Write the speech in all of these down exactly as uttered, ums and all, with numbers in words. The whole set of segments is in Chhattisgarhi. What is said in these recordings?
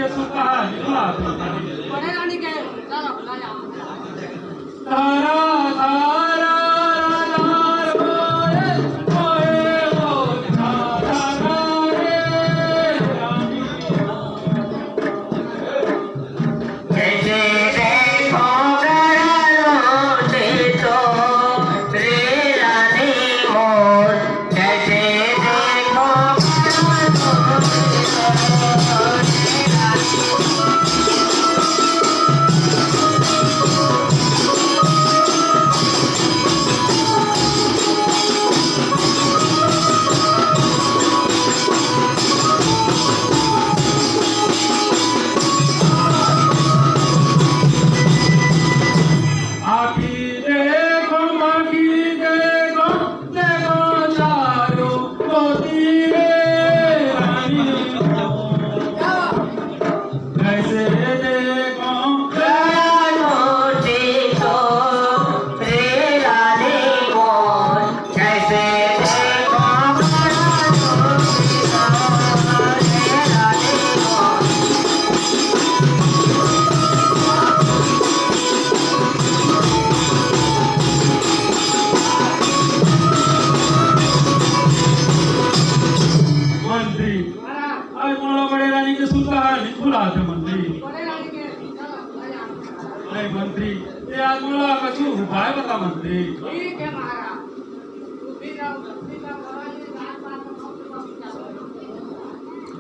जैसे देखो करलो से तो रे रानी मोर, जैसे देखो करलो से तो रे रानी आखी देखो, आखी देखो, देखो चारों कोती रे रानी। कैसे देखो, देखो देखो रे रानी मोर। जैसे देखो मंत्री, आज मोला बड़े रानी के सुनता है, नहीं भुलाते मंत्री। नहीं मंत्री, ये आज मोला कछु उपाय बता मंत्री। ठीक है महाराज।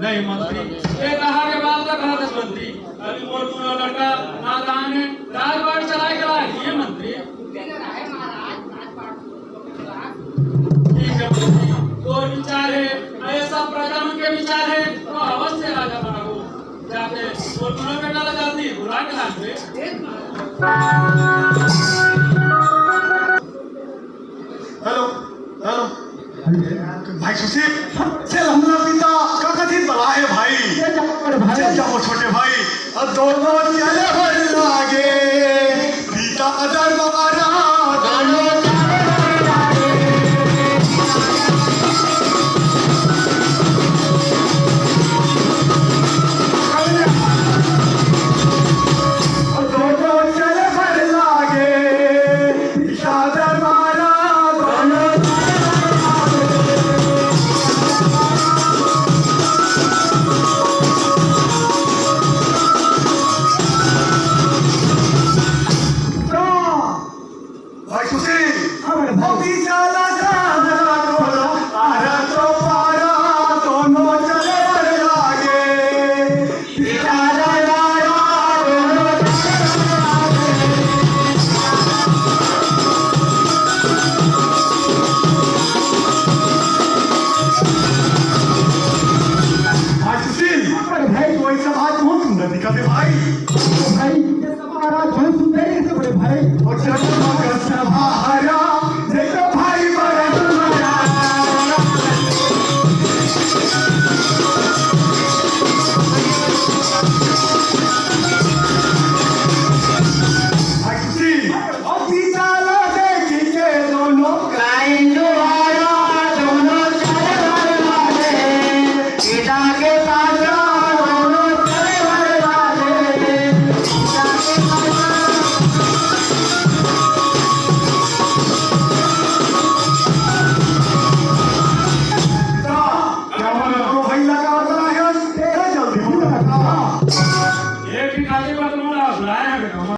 नहीं मंत्री, ये कहा के बात का कहा दस मंत्री। अभी मोर दूनो लड़का नादान है, राजपाट चलाए चलाए, ये मंत्री। ठीक है मंत्री, तोर विचार है, ये सब प्रजा मन के विचार है, तो अवश्य राजा बनाबो। जाते, मोर दूनो बेटा ला जल्दी बुला के लान दे। Hello, hello. भाई सुशील, चल हमला पिता का कथित बला है भाई। चल जाओ बड़े भाई। चल जाओ छोटे भाई। अब दोनों चले बड़ लागे। पिता दरबारा, दोनों चले बड़ लागे। अब दोनों चले बड़ लागे। भाई सुशील, हाँ, भाई। अभी चला जाना खोला, आरा तो पारा, दोनों चले बड़ लागे। भाई सुशील, अरे भाई, कोई सब आज बहुत सुंदर दिखत हे भाई। भाई, ये सब महाराज बहुत सुंदर हे बड़े भाई। और जगमग सभाहरा, देखो भाई बड़ा तुम्हारा। भाई सुशील, अभी चला देखी के दोनों। लाइन द्वारा दोनों चले बड़ लागे। पिता के पास दोनों चले बड़ लागे। पिता के पास। क्या बोला? तो भाई लगा रहा है, तेरा जल्दी बोला। ये भी खाली बात बोला, बुलाया है बेटा।